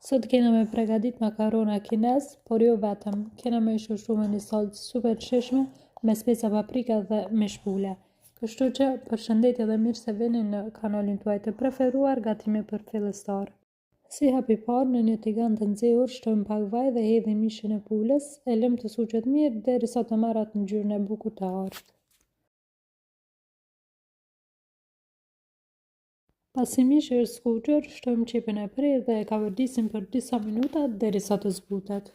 Sot kena me pregadit makarona kinez, por jo vetëm, kena me i shoqru me një salcë super të shijshme me speca paprika dhe mish pule. Kështu që përshëndetje dhe mirë se vini në kanalin tuaj të preferuar Gatime për fillestar. Si hap i parë, në një tigan të nxehur shtojmë pak vaj dhe hedhim mishin e pulës, e lëmë të skuqet mirë derisa të marrë atë ngjyrën e bukur të artë. Pasi mishi është skuqur, shtojmë qepën e prerë dhe e kavërdisim për disa minuta derisa të zbutet.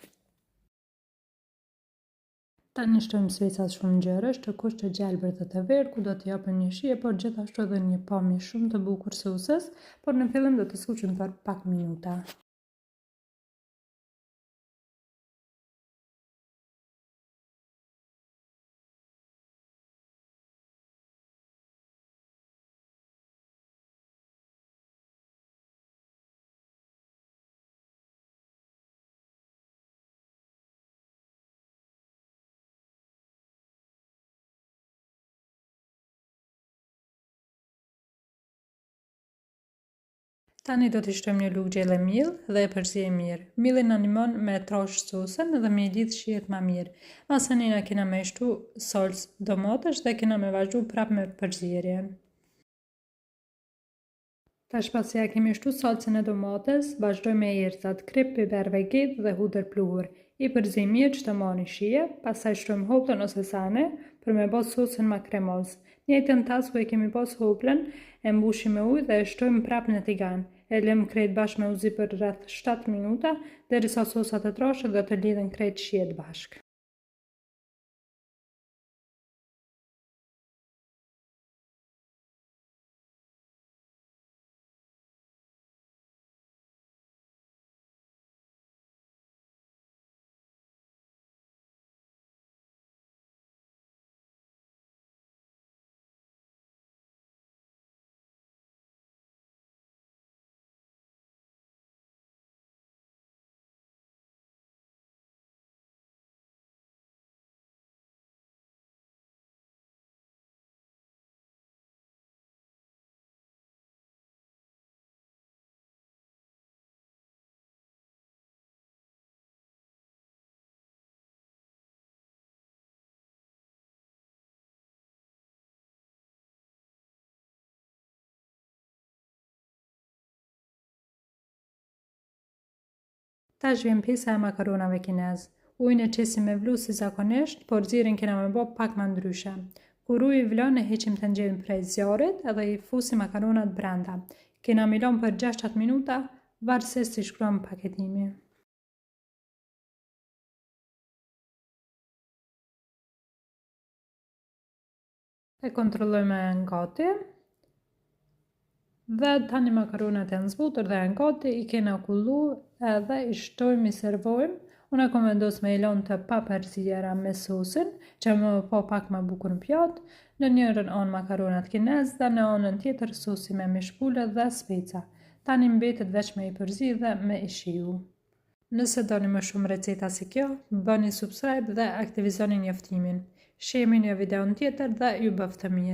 Tani shtojmë specat shumëngjyrësh, të kuq, të gjelbër dhe të verdhë, ku do t'i japim një shije, por gjithashtu edhe një pamje shumë të bukur sosës, por në fillim do t'i skuqim për pak minuta. Tani do t'i shtojmë një lugë gjelle miell dhe e përziejmë mirë. Milli na ndihmon me trash sosën dhe me i lidh shijet ma mirë. Masanena kena me i shtu salcë domatesh dhe kena me vazhdu prap me përzierjen. Tash pasi ja kemi shtu salcën e domates, vazhdojmë me erëzat, kripë, biber veget dhe hudër pluhur. I përziejmë mirë që të marrin shije, pastaj shtojmë hoplën ose sane për me bo sosin ma kremoz. Njëjtën tas ku e kemi pas hoplën, e mbushim me ujë dhe e shtojmë prapë në tigan. E lëmë krejt bashkë me u zi për rreth 7 minuta, derisa sosa të trashet dhe të lidhen krejt shijet bashkë. Tash vjen pjesa e makaronave kinez. Ujin e qesim me vlu si zakonisht, por zierjen kena me bo pak ma ndryshe. Kur uji vlon e heqim tenxheren prej zjarrit edhe i fusim makaronat brenda. Kena mi lon për 6-7 minuta, varësisht si shkruan paketimi. E kontrollojmë a janë gati. Dhe tani makaronat janë zbutur dhe janë gati, i kena kullu edhe i shtojmë, i servojmë. Unë e kom vendos me i lon të papërziera me sosin, që me u pa pak ma bukur në pjatë. Në njërën anë makaronat kinez dhe në anën tjetër sosi me mish pule dhe speca. Tani mbetet veç me i përzi dhe me i shiju. Nëse doni më shumë receta si kjo, bëni subscribe dhe aktivizoni njoftimin. Shihemi në videon tjetër dhe ju bëftë mirë.